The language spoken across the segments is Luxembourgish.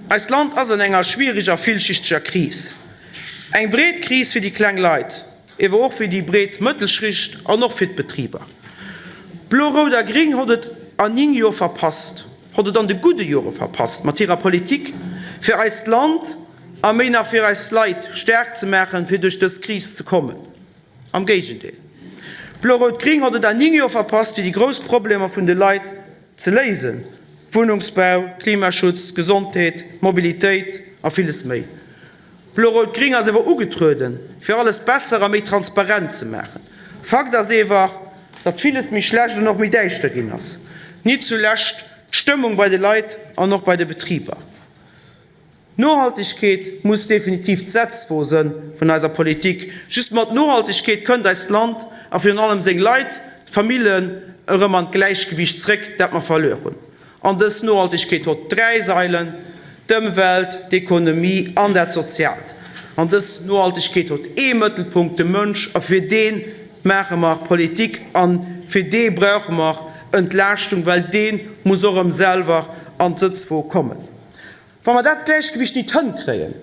Eist Land ass an enger schwiereger, villschichteger Kris. Eng breet Kris fir déi kleng Leit, ewer och fir déi breet Mëttelschicht an och fir d'Betriber. Blo, Rout a Gring hott et an 9 Joer verpasst, hott et an de gudde Jore verpasst, mat hirer Politik fir eist Land a méi nach fir eis Leit staark ze maachen, fir duerch dës Kris ze kommen. Am Géigendeel, Blo-Rout-Gring hott et an 9 Joer verpasst, fir déi grouss Problemer vun de Leit ze léisen, Wunnungsbau, Klimaschutz, Gesondheet, Mobilitéit a villes méi. Blo-Rout-Gring ass ewer ugetrueden, fir alles besser a méi transparent ze maachen. Fakt ass ewer, datt villes méi schlecht an och méi däischter ginn ass, nit zulescht d'Stëmmung bei de Leit an och bei de Betriber. Nohaltegkeet muss definitiv d'Setzwo sënn vun eiser Politik. Just mat Nohaltegkeet kënnt eist Land a virun allem seng Leit, d'Famillen, erëm an d'Gläichgewiicht zréck, dat mer verluer hunn. An dës Nohaltegkeet hott 3 Sailen, d'Ëmwelt, d'Ekonomie an dat Soziaalt. An dës Nohaltegkeet hott ee Mëttelpunkt, de Mënsch, a fir dee maache mer Politik a fir dee brauche mer Entlaaschtung, well dee muss och erëm selwer an d'Sëtzwo kommen. Wa mer dat Gläichgewicht nit hënkréien,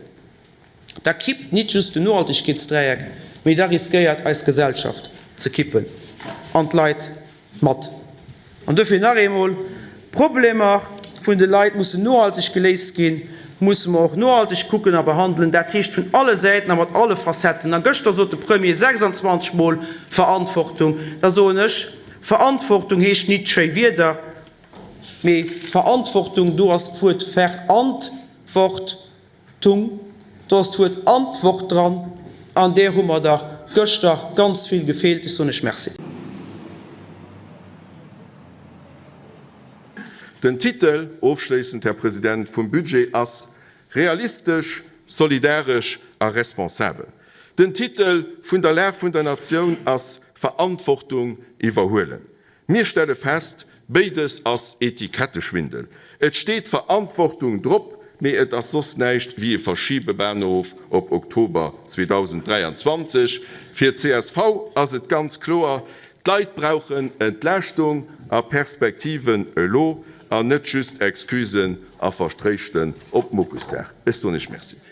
da kippt nit just den Nohaltegkeetsdräieck, mee da riskéiert eis Gesellschaft ze kippen an d'Leit mat. An dofir nach eemol, D'Problemer vun de Leit mussen nohalteg geléist ginn, musse mer och nohalteg kucken a behandelen, dat heescht vun alle Säiten a mat alle Facetten. A gëschter sot de Premier 26 Mol Verantwortung. Da soen ech, Verantwortung heescht nit schéi Wierder, Mee Verantwortung, do ass d'Wuert Verantwortung, do ass d'Wuert Antwort dran, an där hu mer der gëschter ganz vill gefeelt. Ech soen lech Merci. Den Titel, ofschléissend, Här President, vum Budget ass Realistesch, solidaresch a responsabel. Den Titel vun der Lag vun der Natioun ass Verantwortung iwwerhuelen. Mir stelle fest, béides ass Etiketteschwindel. Et steet Verantwortung drop, mee et ass soss näischt wéi e Verschiebebahnhof op Oktober 2023. Fir csv ass et ganz kloer, D'Leit brauchen Entlaaschtung a Perspektiven elo an net just Excusen a Verstréischten op Mukusdag. Ech soen Iech Merci.